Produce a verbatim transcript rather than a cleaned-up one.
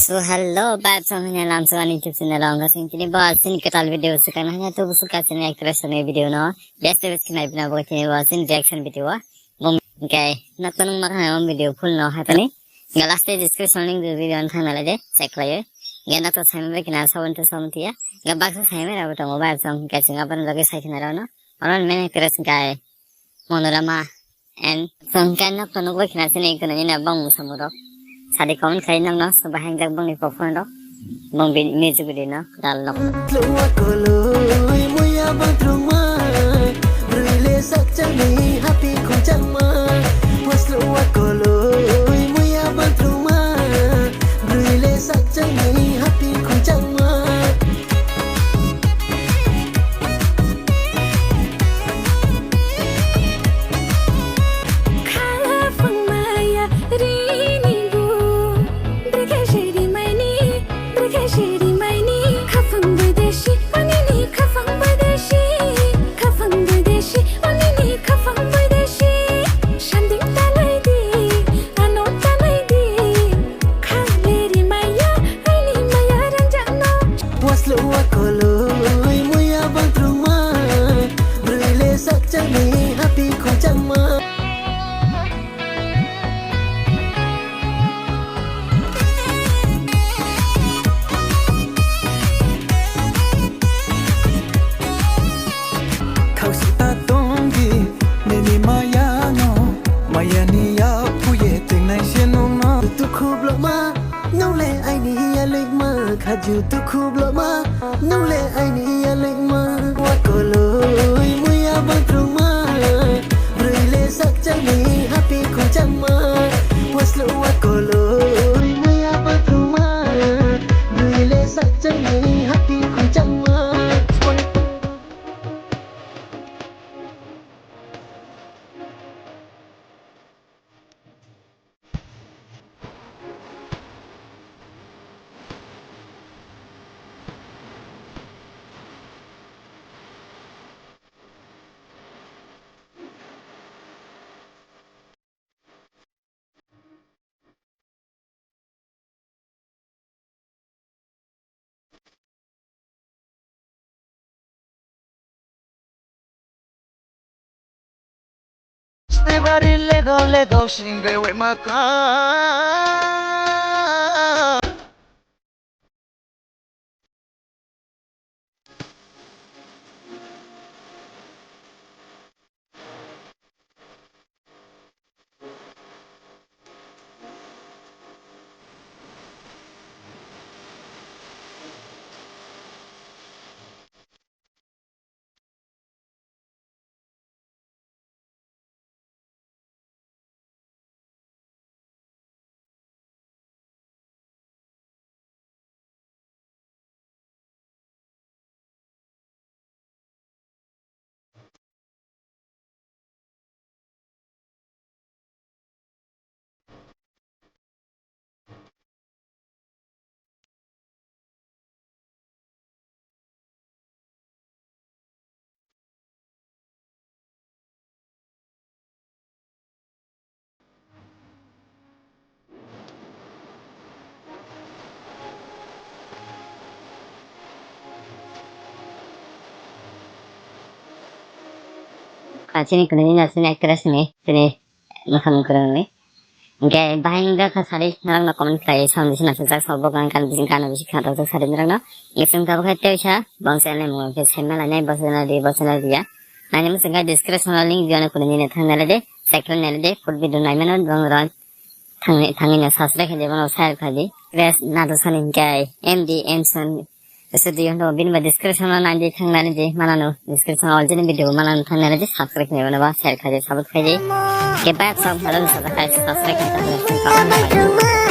To hello, bye, song hanya lam sa ani YouTube channel ong kasing tini bo sin kwtal video se kan hanya to busu ka sin actress ni video no. Best best khnai bina bo tini bo sin reaction video. Bung ke nak tanung mak hanya video full no hatani. Ga last description link di video an thang nalai de, check lai. Ga nak to sai me kina sabun to sabun tia. Ga baksa sai me rabo to mobile song kasing apan lagi sai kina rano. Oran main actress ga Monorama. And song kan nok to nukbai khna sini kono ni na bang musamu rok. Sadi comment khai nang no, so bahai jak bang ni perform rok. Bang bi-, music video no, dal nok. Tluwa koloi muya bang trungma, brui le sakchang ni happy khungchangma. Wasluwa koloi muya bang trungma, brui le sakchang ni happy khungchangma. Khaphang maya ri ni bu, brekhe se ri mai ni, brekhe se ri mai ni. Khaphang bidesi, ani ni khaphang bidesi, khaphang bidesi, ani ni khaphang bidesi. Sanding ta nai di, ano ta nai di. Khale ri maya, aini maya rangjak no. Wasluwa koloi muya bang trungma, brui le sakchang ni happy khungchangma. Khausi ta tong di, nini maya no, maya ni yaphu ye tengnai se nung no. Tukhu bloma, nung le aini yaloikma, khaju tukhu bloma, nung le aini yaloikma. Wa koloi muya bang trungma, brui le sakchang ni happy khungchangma. Wasluwa koloi muya bang trungma, brui le sakchang ni happy khungchangma. Bari ledo ledo singbe we maka. Chini kuni ni na chini actress ni, chini Makham kwrwng ni. Hingkhe bahai wngkha kha sari, norok no comment khlai, sound bisi naisajak, sound bo gan, gan bisi, gan bisi khna tokjak sari norok no. Hingkhe chwng tabuk khe teisa, bong channel ni mung khe Semma Lainai, bo channel di, bo channel di ya. Naini muchung khe description o link di, ano kunu nini thang nai de, check khlai nai de, full video nai mano, bong ron thangni, thangni no subscribe khe di, bono share khlai di. Grace Nadusani hingkhe M D M son. Ese di hono bini ba description o nai di, thang nai di, manano description o already video manano thang nai di, subscribe khe di, manano ba share khe di, support khe di. Ke ba song halo ni subscribe, subscribe khe di.